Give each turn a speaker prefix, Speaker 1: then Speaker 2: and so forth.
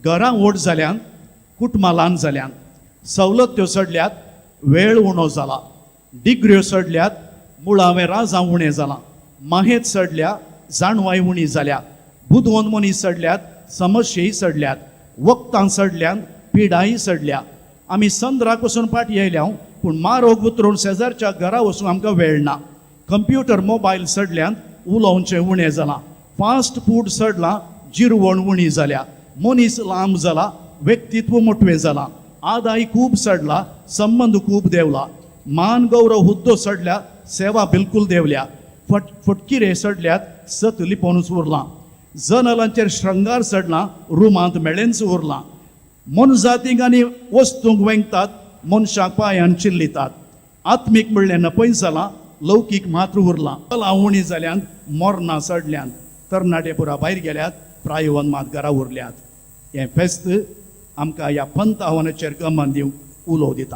Speaker 1: घरां व्हड जाल्यान, कुटुंबां ल्हान जाल्यान, सवलत्यो चडल्यात, वेळ उणो जाला, डिग्र्यो चडल्यात, मुळावें राजां उणें जालां, माहेत चडल्या, जाणवाय उणी जाल्या, बुदवंत मनीस चडल्यात, समस्येय चडल्यात, वखदां चडल्यान, पिडाय चडल्या. आमी संद्राक वचून फाटीं आयल्या, पूण मारोग उतरून शेजारच्या घरा वचूंक आमकां वेळ ना. कंप्युटर, मोबायल चडल्यान, उलोवचें उणें जालां. फास्ट फूड चडलां, जिरवण उणी जाल्या. मनीस लांब जाला, व्यक्तित्व मोटवें जालां. आदाय खूब चडला, संबंद खूब देंवला. मान, गौरव, हुद्दो चडल्या, सेवा बिलकुल देंवल्या. फटकिरे चडल्यात, सत लिपोवनूच उरलां. जनलांचेर श्रंगार चडलां, रुमांत मेळेंच उरलां. मोनजातींक आनी वस्तूंक वेंगतात, मनशाक पांयान चिल्लितात. आत्मीक म्हणलें नपय जालां, लौकीक मात्र उरलां. कला उणी जाल्यान, मोरनां चडल्यान, तरणाटे पुरा भायर गेल्यात, प्रायवन मात घरा उरल्यात. हें फेस्त आमकां ह्या पंथ आव्हानाचेर गमन दिवंक उलो दिता.